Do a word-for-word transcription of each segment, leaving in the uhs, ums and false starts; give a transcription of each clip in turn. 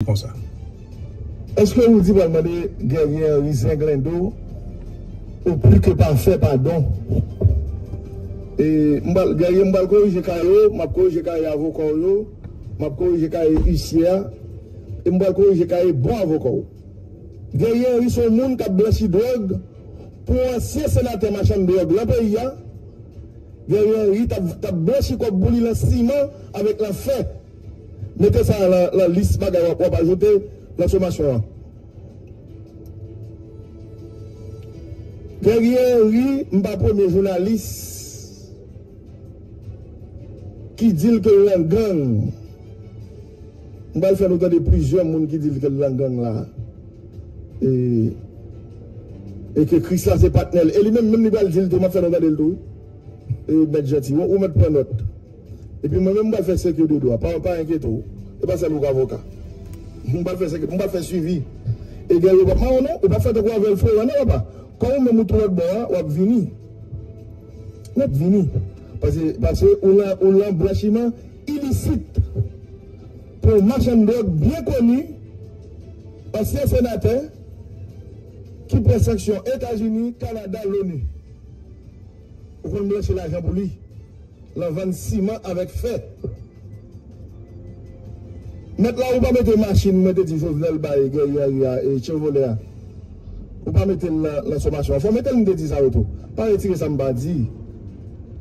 konsa. Èske Roody pral mande Guerrier Henry zenglendo ou pli ke pafè padon? E m pral, Guerrier, m pral korije kay ou, m ap korije kay avoka w yo, m ap korije kay isye a, e m pral korije kay bon avoka w. Guerrier Henry se yon moun k ap blanchi dwòg pou ansyen senatè machann dwòg lan peyi a. Guerrier Henry t ap, t ap blanchi kòb pou li lan siman avèk lan fè. Mete sa lan, lan lis bagay w ap, w ap ajoute lan somasyon an. Guerrier Henry, m pa premye jounalis ki di l ke l nan gang. M pral fè nou tande plizyè moun ki di l ke l nan gang la. E, e ke Krisla se patnè l. E li menm, menm li pral di l tou, m ap fè nou tande l tou. E Mèt Janti, ou, ou mèt pran nòt. Epi mwen menm, m pral fè sèk yo de dwa. Pa, pa enkyete w. E pa sèl ou k avoka. M pral fè sèk, m pral fè swivi. E Guerrier, ou p ap mawon non, ou p ap fè tankou avè l Florent non, papa. Kòm ou menm ou tou lòt bò a, w ap vini. W ap vini. Paske, paske ou lan, ou lan blanchiman ilisit pou yon machann dwòg byen koni, ansyen senatè, ki pran sanksyon Etazini, Kanada, Loni. Ou konn blanchi lajan pou li. Lan vann siman avèk fè. Mèt la, ou pa mete machin mwen te di Jovenel bay Guerrier Henry a e Chevrolet a. Ou pa mete l lan, lan somasyon an. Fò w mete l, m te di sa yo tou. Pa retire sa m pa di.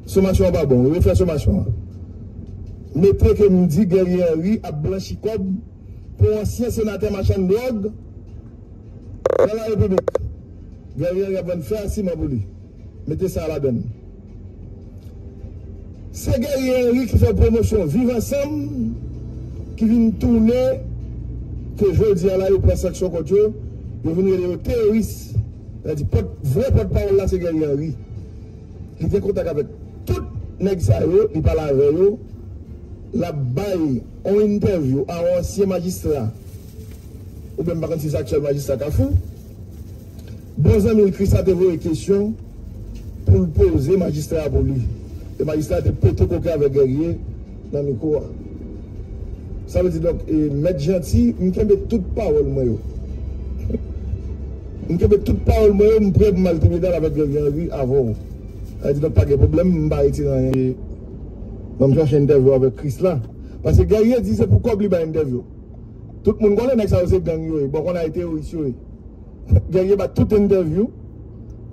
Somasyon an pa bon. Refè somasyon an. Mete ke m di Guerrier Henry ap blanchi kòb pou ansyen senatè machann dwòg nan la repiblik. Guerrier Henry ap vann fè a siman pou li. Mete sa ladann. Se Guerrier Henry ki fè pwomosyon Viv Ansanm ki vin tounen ke jodi a la yo pran sanksyon kont yo, yo vin rele yo teyoris. Sa di pòt, vrè pòtpawòl la se Guerrier Henry. Li gen kontak avèk tout nèg sa yo, li pale avè yo, l ap bay yon entèvyou a yon ansyen majistra, oubyen m pa konn si se aktyèl majistra Kafou. Bon zanmi l Krisla te voye kesyon pou l poze majistra a pou li. E majistra a te pete koken avèk Guerrier nan mikwo a. Sa vle di, donk, e, Mèt Janti, m kenbe tout pawòl mwen yo. M kenbe tout pawòl mwen yo, m prè pou m al tribinal avèk Guerrier Henry avè w. Sa vle di, donk, pa gen pwoblèm, m pa retire anyen. Ban m chache entèvyou avèk Krisla. Paske Guerrier di se pou kòb li bay entèvyou. Tout moun konnen nèg sa yo se gang yo ye. Bon, konnen ay teyoris yo ye. Guerrier bat tout entèvyou.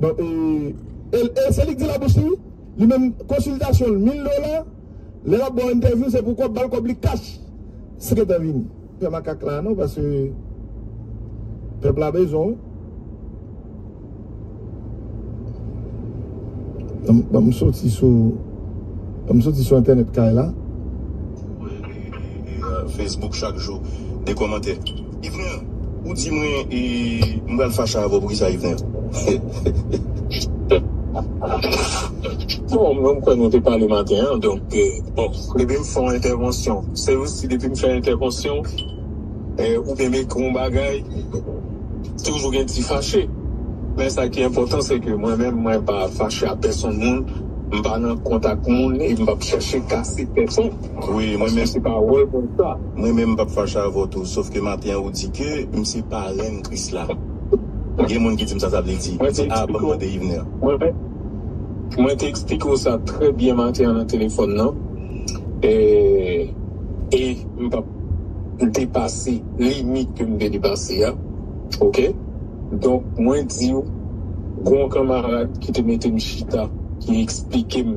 Bon, e, e, e se li k di labouch li, wi. Li menm, konsiltasyon l, mil dola. Lè l ap ba w entèvyou, se pou kòb, ba l kòb li kach. Sekrè vini. Fè makak la, non, paske pèp la bezwen w. Ban m, ban m soti sou, ban m soti sou entènèt kay la. Facebook chak jou, de kòmantè. Yvner, ou di mwen, e, m pral fache avè w, poukisa Yvner? Bon, mwen, m kwè nou te pale maten an, donk, e, bon, depi m fè yon entèvansyon, se osi depi m fè entèvansyon, e, oubyen m ekri yon bagay, toujou gen ti fache. Men sa ki enpòtan, se ke mwen menm, mwen pa fache a pèsonn moun, m pa nan kontak moun, e m p ap chèche kase pèsonn. Wi, mwen menm. Paske se pa wòl mwen sa. Mwen menm, m p ap fache avè w tou, sof ke maten an, ou di ke m se parenn Krisla. Gen moun ki di m sa, sa vle di. Mwen te, a, ban m mande Yvner. Mwen, mwen te eksplike w sa trè byen maten an nan telefòn nan. E, e m p ap depase limit ke m te depase a. Oke? Donk, mwen di w, gon kanmarad ki te mete m chita, ki eksplike m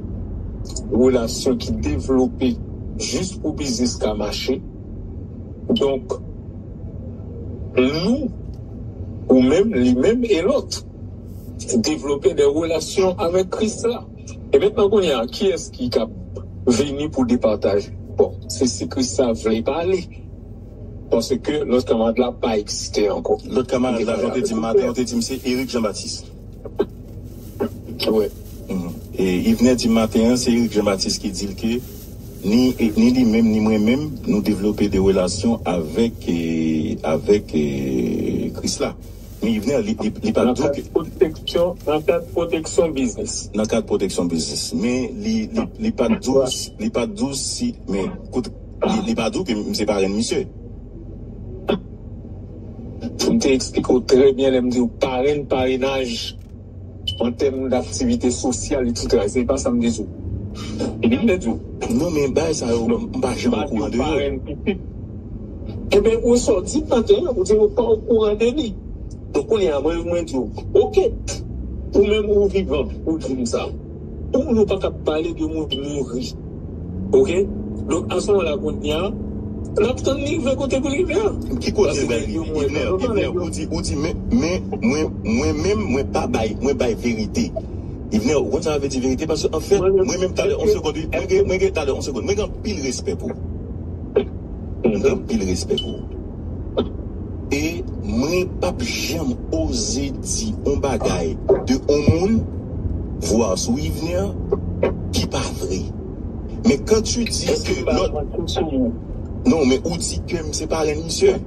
relasyon ki devlope jis pou biznis ka mache. Donk, nou, ou menm, li menm e lòt, devlope de relasyon avèk Krisla. E mentnan kounye a, kiyès ki kab vini pou depataje? Bon, se si Krisla vle pale. Paske lòt kanmarad la pa egziste ankò. Lòt kanmarad la, jan w te di m maten, ou te di m se Eric Jean Baptiste. Wi. Mhm. E Yvner di m maten an, se Eric Jean Baptiste ki di l ke ni, ni li menm, ni mwen menm, nou devlope de relasyon avèk, e, avèk, e, Krisla. Men Yvner, li, li, li pa t di w ke. Nan kad pwoteksyon, nan kad pwoteksyon biznis. Nan kad pwoteksyon biznis. Men li, li, li pa t di w, li pa t di w si, men, koute, li, li pa t di w ke m se parenn misye. M te eksplike w trè byen lè m di w parenn, parennaj, an tèm daktivite sosyal, etsetera. Se pa sa m te di w. Epi m te di w. Non, men bagay sa yo, m pa janm okouran de yo. Parenn pitit. Ebyen, ou sòti maten an, ou di ou pa okouran de li. Donk, kounye a, mwen, mwen di w, oke, ou menm ou vivan, ou di m sa. Ou, nou pa ka pale de moun ki mouri. Oke? Donk, a se moman la, kounye a, n ap tann li rive kote pou li rive a. Ki kote l pral rive? Yvner, Yvner, ou di, ou di, men, men, mwen, mwen menm, mwen pa bay, mwen bay verite. Yvner, ou konn sa vle di verite? Paske, anfèt, mwen menm, talè, yon segond, wi, mwen gen, mwen gen talè, yon segond. Mwen gen anpil respè pou ou. Mwen gen anpil respè pou ou. E mwen p ap janm oze di yon bagay de yon moun, vwa sou Yvner, ki pa vre. Men quand tu dis que l'autre, non, men ou di ke m se parenn misye.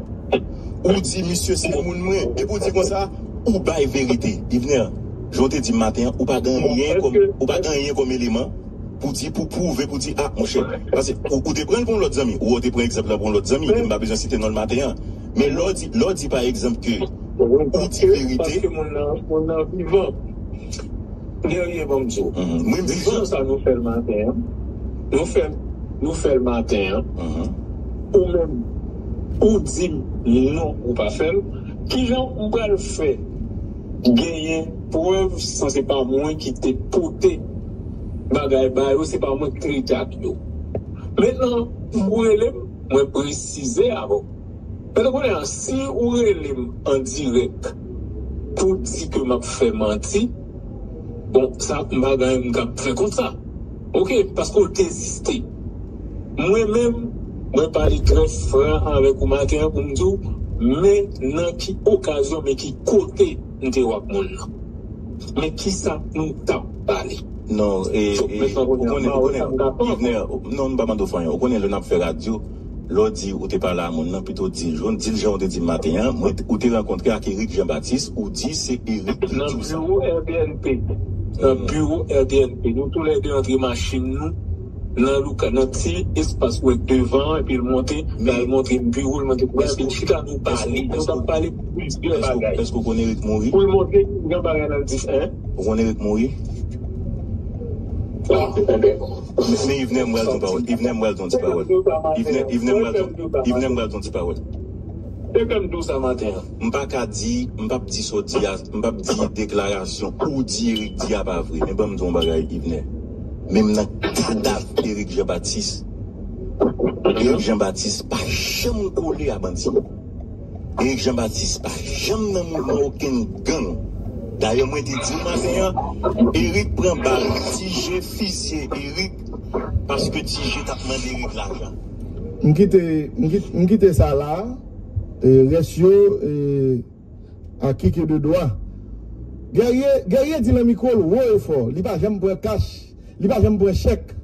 Ou di misye se moun mwen. Epi ou di konsa, ou bay verite. Yvner, jan w te di m maten an, ou pa gen anyen kòm, ou pa gen anyen kòm eleman pou di, pou pwouve, pou di, a, monchè. Paske ou, ou te pran l pou yon lòt zanmi. Ou wè, ou te pran egzanp la pou yon lòt zanmi, ke m pa bezwen site non l maten an. Men lè w di, lè w di, pa egzanp, ke ou di verite. Paske moun nan, moun nan vivan. Guerrier, ban m di w. Mwen vivan. Sa nou fè l maten an. Nou fè, nou fè l maten an. Ou menm, ou di m non, ou pa fè l. Kijan m pral fè genyen prèv san se pa mwen ki te pote bagay ba yo, se pa mwen ki te rete ak yo? Mentnan, ou rele m, mwen presize avè w. Mwen te konnen an, si ou rele m an dirèk pou di ke m ap fè manti, bon, sa m pa gen anyen m k ap fè kont sa. Oke, paske w deziste. Mwen menm, mwen pale trè fran avèk ou maten an pou m di w, men nan ki okazyon, men ki kote m te wè ak moun nan. Men kisa nou t ap pale? Non, e, ou konnen, ou konnen, Yvner, non, m pa mande w fè anyen. Ou konnen lè n ap fè radyo, lè w di ou te pale a moun nan, pito di l, di l jan ou te di m maten an, mwen, ou te rankontre ak Eric Jean Baptiste, ou di se Eric ki di w sa. Nan biwo R T N P. Nan biwo R T N P. Nou toulède antre machin nou nan louka, nan ti espas wè devan an, epi l monte, l al montre m biwo l, montre m, epi n chita nou pale. Nou t ap pale plizyè bagay. Èske w konn Eric mouri? Pou l montre m jan bagay nan di, en? Ou konn Eric mouri? Men, men Yvner, m pral di yon pawòl. Yvner, m pral di yon ti pawòl. Yvner, Yvner, m pral di yon, Yvner, m pral di yon ti pawòl. Te fè m di w sa maten an. M pa ka di, m p ap di sa w di a, m p ap di deklarasyon ou di Eric di a pa vre. Men ban m di w yon bagay, Yvner. Menm nan kadav Eric Jean Baptiste, Eric Jean Baptiste pa janm kole a bandi. Eric Jean Baptiste pa janm nan mouvman okenn gang. Dayè, mwen te di w maten an, Eric pran bal, Ti Je fizye Eric, paske Ti Je t ap mande Eric lajan. M kite, m kit-, m kite sa la, e, rès yo, e, a kike de dwa. Guerrier, Guerrier di nan mikwo l wo e fò, li pa janm pran kach, li pa janm pran chèk.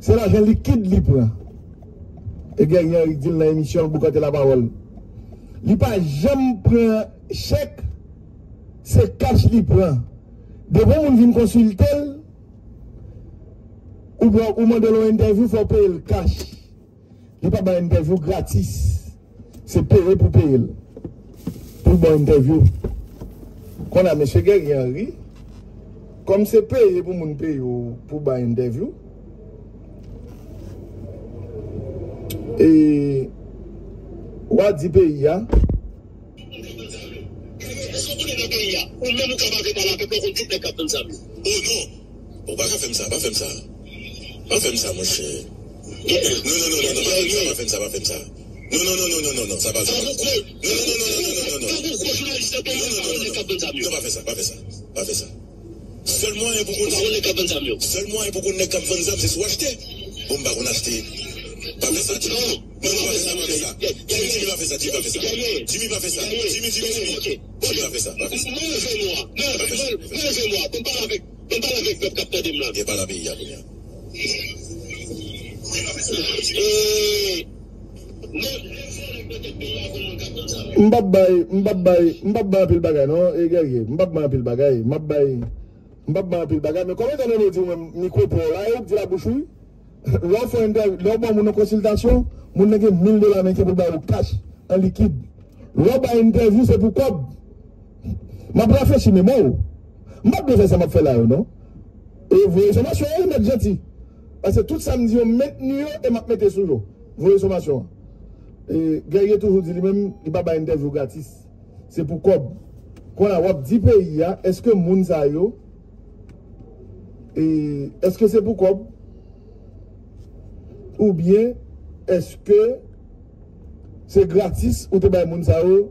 Se lajan likid li pran. E Guerrier Henry di l nan emisyon l, Boukante Lapawòl. Li pa janm pran chèk, se kach li pran. Depi yon moun vin konsilte l, ou, ou mande l yon entèvyou, fò w peye l kach. Li pa bay entèvyou gratis. Se peye pou peye l. Pou l ba w entèvyou. Kounye a, mesye Guerrier Henry, kòm se peye pou moun peye w pou bay entèvyou, e w a di peyi a. Èske w konnen nan peyi a, ou menm ou ka pa vle pale avèk mwen, ou konn tout nèg k ap vann zam yo? Oh non! Ou pa ka fè m sa, pa fè m sa. Pa fè m sa, monchè. Non, non, non, non, non, pa fè m sa, pa fè m sa, pa fè m sa. Non, non, non, non, non, non, non, sa pa sa. Non, non, non, non, non, non, non, non, non, non. Non, pa fè sa, pa fè sa, pa fè sa. Sèl mwayen pou konn nèg k ap vann zam yo. Sèl mwayen pou konn nèg k ap vann zam, se si w achte. Bon, m pa konn achte. Pa fè sa, Jimmy. Non, non, pa fè sa, pa fè sa. Jimmy, Jimmy, pa fè sa, Jimmy, pa fè sa. Jimmy, pa fè sa. Jimmy, Jimmy, Jimmy. Jimmy, pa fè sa, pa fè sa. Manje nwa. Manje nwa. Pou m pale avèk Mwen pale avèk pèp k ap tande m la. Gen pale a peyi a kounye a. Eh, non. M p ap bay, m p ap bay, m p ap bay anpil bagay non, e Guerrier, m p ap bay anpil bagay, m ap bay, m p ap bay anpil bagay, men kòm etan done w di w menm mikwo pa w la, e ou k di labouch ou wi. Lè w fè entèvyou, lè w ba yon moun yon konsiltasyon, moun nan gen mil dola nan men l pou l ba w kach, an likid. Lè w bay entèvyou, se pou kòb. M ap reflechi memwa w. M p ap bezwen fè sa m ap fè la yo, non. E voye enfòmasyon yo, nèg janti. Paske tout sa m di yo, m mentni yo e m ap mete sou yo. Voye enfòmasyon an. E Guerrier toujou di li menm, li pa bay entèvyou gratis. Se pou kòb. Kounye a, w ap di peyi a, èske moun sa yo, e, èske se pou kòb? Oubyen, èske se gratis ou te bay moun sa yo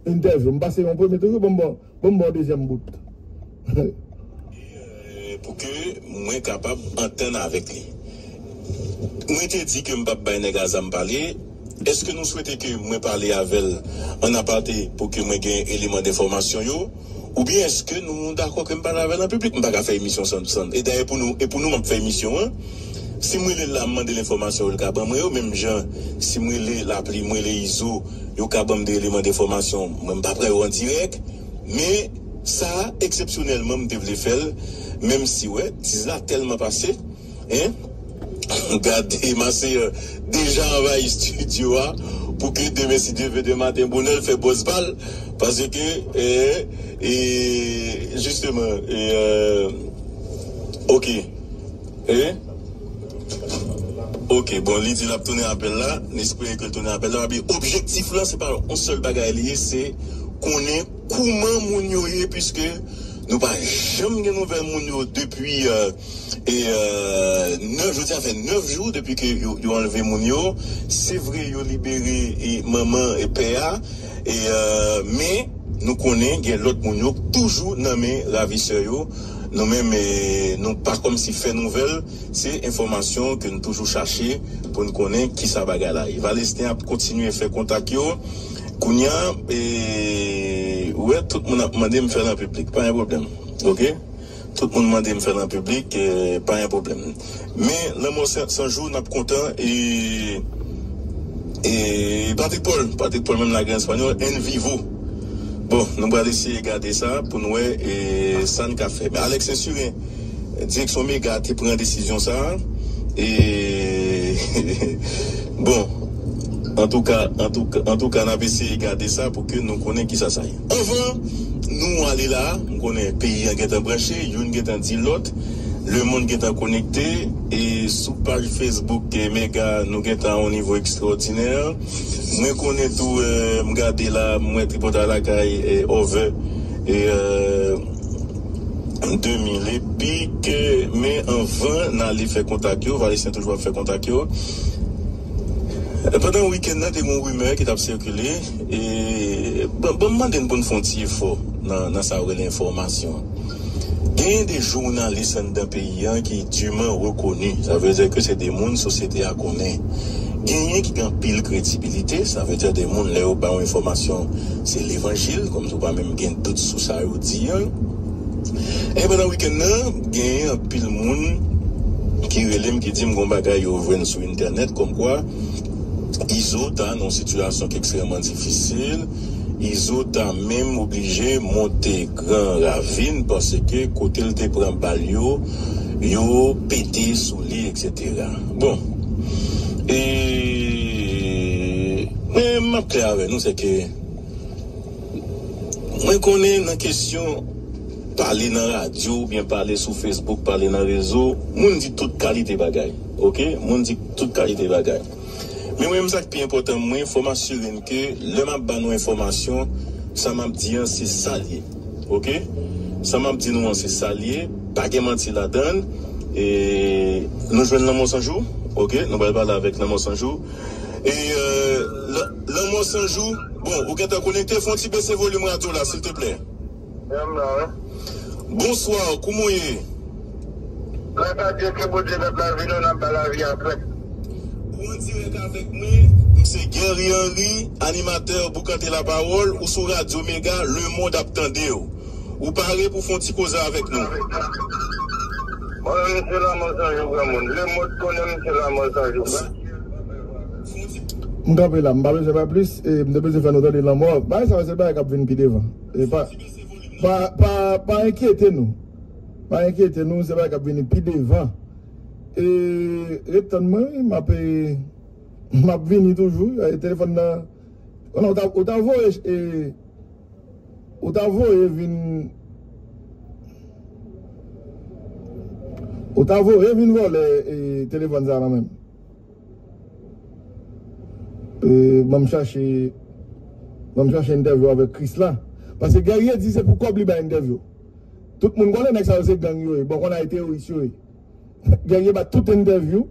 entèvyou? M pase yon premye toujou, bon, bon, bon, bon, dezyèm bout. Pou ke mwen kapab antann avèk li. Mwen te di ke m p ap bay nèg a zam pale. Èske nou swete ke mwen pale avè l an apate pou ke mwen gen eleman denfòmasyon yo? Oubyen èske nou dakò ke m pale avè l an piblik? M pa ka fè emisyon san, san, e dayè pou nou, e pou nou m ap fè emisyon an. Si m rele l la, m mande l enfòmasyon yo, l ka ban mwen yo, menm jan si m rele Lapli, m rele Izo, yo ka ban m de eleman denfòmasyon, mwen m pa pran yo an dirèk. Men sa, eksepsyonèlman, m te vle fè l, menm si, wè, tiz la tèlman pase, en, gade Maseyè deja anvayi estidyo a, pou ke demen, si Dye vle, demen maten bonè, l fè bòz pa l, paske, e, e, jisteman, e, e, oke. E? Oke, bon, li di l ap tounen apèl la, n espere ke l tounen apèl la, men objektif lan, se pa yon sèl bagay li ye, se konnen kouman moun yo ye, piske nou pa janm gen nouvèl moun yo depi, e, e, nèf, jodi a fè nèf jou depi ke yo, yo anlve moun yo. Se vre, yo libere, e, manman e pè a, e, e, men nou konnen gen lòt moun yo toujou nan men ravisè yo. Nou menm, e, nou pa kòmsi fè nouvèl, se enfòmasyon ke n toujou chache pou n konnen kisa bagay la ye. Valestin ap kontinye fè kontak yo. Kounye a, e, ou wè, tout moun ap mande m fè l an piblik, pa gen pwoblèm. Oke? Tout moun mande m fè l an piblik, e, pa gen pwoblèm. Men, Lanmò San, San Jou, n ap kontan, e, e, Patrick Paul, Patrick Paul menm lage an espanyòl, en vivo. Bon, nou pral eseye gade sa pou n wè, e, sa n ka fè. Men Alex Insurin, direksyon Mega te pran desizyon sa a. E, bon, antouka, antouka, antouka, n ap eseye gade sa pou ke nou konnen kisa sa ye. Anvan nou ale la, m konnen peyi an gentan branche, youn gentan di lòt, lemonn gentan konekte, e sou paj Facebook, e, Mega, nou gentan a yon nivo ekstraòdinè. Mwen konnen tou, e, m gade la, m wè Tripotay Lakay, e, Over, e, e, de mil e pik, men anvan n ale fè kontak yo, Valestin toujou ap fè kontak yo. Pandan wikenn nan, te gen yon rimè ki t ap sikile, e, bon, bon, m mande n pou n fè yon ti efò nan, nan sa yo rele enfòmasyon. Genyen de jounalis anndan peyi an ki diman rekoni. Sa vle di ke se de moun sosyete a konnen. Genyen ki gen anpil kredibilite, sa vle di de moun, lè yo ba yon enfòmasyon, se levanjil, kòmsi w pa menm gen dout sou sa yo di an. E pandan wikenn nan, genyen anpil moun ki rele m, ki di m gon bagay yo jwenn sou entènèt, kòmkwa Izo ta nan yon sitiyasyon ki ekstrèmman difisil. Izo ta menm oblije monte Gran Ravin paske kote l te pran bal yo, yo pete sou li, etsetera. Bon. E, men m ap klè avè nou, se ke mwen konnen nan kesyon pale nan radyo oubyen pale sou Facebook, pale nan rezo, moun di tout kalite bagay. Oke? Moun di tout kalite bagay. Men mwen menm, sa k pi enpòtan mwen, fò m asire n ke lè m ap ba nou enfòmasyon, sa m ap di an, se sa l ye. Oke? Sa m ap di nou an, se sa l ye. Pa gen manti ladan l. E nou jwenn Lanmò San Jou. Oke? Nou pral pale avèk Lanmò San Jou. E, e, Lan-, Lanmò San Jou, bon, ou gentan konekte, fè yon ti bese volim radyo w la, silteplè. Menm la, wi. Bonswa, kouman w ye? Gras a Dye, ke Bondye mèt lavi nou, n ap bay lavi a frè. Ou an dirèk avèk mwen, m se Guerrier Henry, animatè Boukante Lapawòl, ou sou Radyo Mega, lemonn ap tande w. Ou pare pou fè yon ti koze avèk nou? Mwen menm se Lanmò San Jou, granmoun. Lemonn konnen m se Lanmò San Jou. M kanpe la, m pa bezwen pa plis, e m te bezwen fè nou tande Lanmò. Bagay sa yo se bagay k ap vin pi devan. E pa, pa, pa, pa enkyete nou. Pa enkyete nou, se bagay k ap vini pi devan. E ret tann mwen, wi, m ap, e, m ap vini toujou. E telefòn nan, Konnen ou ta, ou ta voye, e, ou ta voye vin, ou ta voye vin vòlè, e, telefòn sa nan men m. E, ban m chache, ban m chache entèvyou avèk Krisla. Paske Guerrier di se pou kòb li bay entèvyou. Tout moun konnen nèg sa yo se gang yo ye. Bon, konnen e teworis yo ye. Guerrier bat tout entèvyou.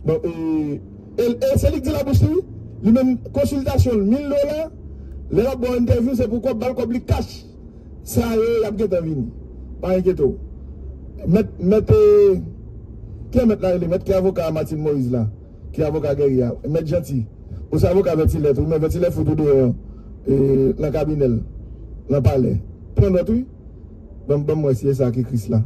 Bon, e, e, e se li k di labouch li, wi. Li menm konsiltasyon l, mil dola. Lè l ap ba w entèvyou, se pou kòb, ba l kòb li kach. Sa yo, y ap gentan vini. Pa enkyete w. Mèt, mèt, e, ki mèt la rele? Mèt ki avoka Martine Moïse la? Ki avoka Guerrier a? Mèt Janti. Ou se avoka Vètilè tou, men Vètilè fout ou deyò, e, nan kabinè l, nan palè. Pran nòt, wi. Ban m, ban m wè si e sa ki Krisla.